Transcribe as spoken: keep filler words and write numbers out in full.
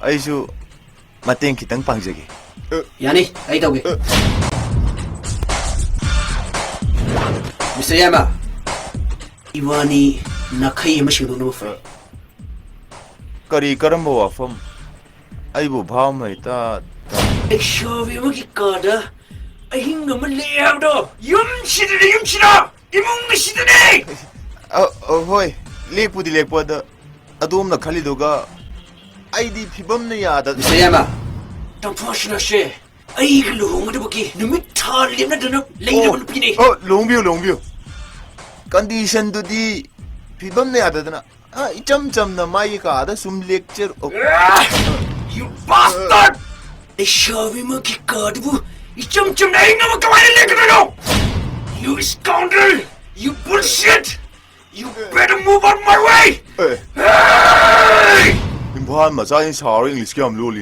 ꯑꯩꯁꯨ ꯃꯇꯦꯡ ꯈꯤꯇꯪ ꯄꯥꯡꯖꯒꯦ꯫ ꯌꯥꯅꯤ, ꯑꯩ ꯇꯧꯒꯦ꯫ ꯃꯤꯁꯇꯔ ꯌꯥꯏꯃ, ꯏꯕꯥꯅꯤ ꯅꯥꯈꯩ ꯑꯃ ꯁꯦꯡꯗꯣꯛꯅꯕ ꯐꯔꯦ꯫ ꯀꯔꯤ, ꯀꯔꯝꯕ ꯋꯥꯐꯝ? ꯑꯩꯕꯨ ꯚꯥꯕ ꯑꯃ ꯏꯇꯥ ꯇꯥ- ꯂꯩꯁꯥꯕꯤ ꯑꯃꯒꯤ ꯀꯥꯗ ꯑꯍꯤꯡ ꯑꯃ ꯂꯦꯛꯑꯦ ꯍꯥꯏꯕꯗꯣ, ꯌꯨꯝꯁꯤꯗꯅꯦ, ꯌꯨꯝꯁꯤꯗ, ꯏꯃꯨꯡ ꯑꯁꯤꯗꯅꯦ! ꯑ, ꯑ, ꯍꯣꯏ, ꯂꯦꯛꯄꯨꯗꯤ ꯂꯦꯛꯄ, ꯑꯗ ꯑꯗꯣꯝꯅ ꯈꯜꯂꯤꯗꯨꯒ ꯑꯩꯗꯤ ꯐꯤꯕꯝꯅ ꯌꯥꯗ- ꯃꯤꯁꯇꯔ ꯌꯥꯏꯃ, ꯇꯝꯐꯥꯁꯅꯥꯁꯦ ꯑꯩꯒ ꯂꯨꯍꯣꯡꯒꯗꯕꯒꯤ ꯅꯨꯃꯤꯠ ꯊꯥ ꯂꯦꯞꯅꯗꯅ ꯂꯩꯔꯕ ꯅꯨꯄꯤꯅꯦ꯫ ꯑꯣ, ꯂꯨꯍꯣꯡꯕꯤꯌꯨ, ꯂꯨꯍꯣꯡꯕꯤꯌꯨ꯫ ꯀꯟꯗꯤꯁꯟꯗꯨꯗꯤ ꯐꯤꯕꯝꯅ ꯌꯥꯗꯗꯅ, ꯑ, ꯏꯆꯝ ꯆꯝꯅ ꯃꯥꯒꯤ ꯀꯥꯗ ꯁꯨꯝ ꯂꯦꯛꯆꯔ- ꯑꯣ, You bastard! ꯂꯩꯁꯥꯕꯤ ꯑꯃꯒꯤ ꯀꯥꯗꯨꯕꯨ ꯏꯆꯝ ꯆꯝꯅ ꯑꯩ ꯉꯝꯃ ꯀꯃꯥꯏꯅ ꯂꯦꯛꯀꯗꯣꯏꯅꯣ? You scoundrel! You bullshit! You better move out my way! A, Hey! Imphal ꯃꯆꯥꯅꯤ ꯁꯥꯎꯔ ꯏꯪꯂꯤꯁꯀ ꯌꯥꯝ ꯂꯣꯜꯂꯤ꯫